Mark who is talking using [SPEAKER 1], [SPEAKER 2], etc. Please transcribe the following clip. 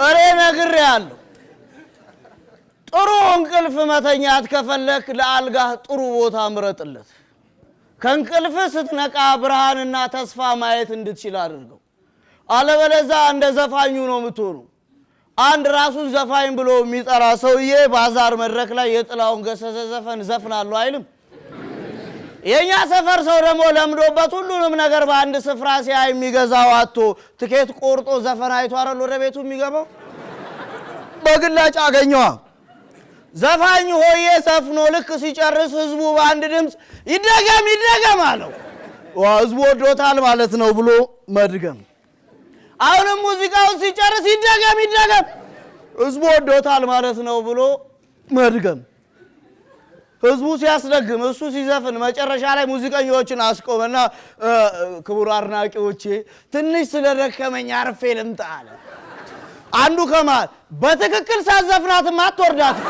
[SPEAKER 1] እሬ ነግሬሃለሁ። ጥሩ እንቅልፍ መተኛት ከፈለክ ለአልጋህ ጥሩ ቦታ ምረጥለት። ከእንቅልፍ ስትነቃ ብርሃንና ተስፋ ማየት እንድትችል አድርገው። አለበለዛ እንደ ዘፋኙ ነው የምትሆኑ። አንድ ራሱን ዘፋኝ ብሎ የሚጠራ ሰውዬ ባዛር መድረክ ላይ የጥላሁን ገሰሰ ዘፈን ዘፍናለሁ አይልም። የእኛ ሰፈር ሰው ደግሞ ለምዶበት ሁሉንም ነገር በአንድ ስፍራ ሲያይ የሚገዛው አጥቶ ትኬት ቆርጦ ዘፈን አይቶ አይደል ወደ ቤቱ የሚገባው። በግላጭ አገኘዋ። ዘፋኝ ሆዬ ሰፍኖ ልክ ሲጨርስ ህዝቡ በአንድ ድምፅ ይደገም ይደገም አለው። ዋ ህዝቡ ወዶታል ማለት ነው ብሎ መድገም። አሁንም ሙዚቃውን ሲጨርስ ይደገም ይደገም፣ ህዝቡ ወዶታል ማለት ነው ብሎ መድገም። ህዝቡ ሲያስደግም እሱ ሲዘፍን መጨረሻ ላይ ሙዚቀኞችን አስቆመና ክቡር አድናቂዎቼ ትንሽ ስለደከመኝ አርፌ ልምጣ አለ። አንዱ ከመሃል በትክክል ሳዘፍናትም አትወርዳትም።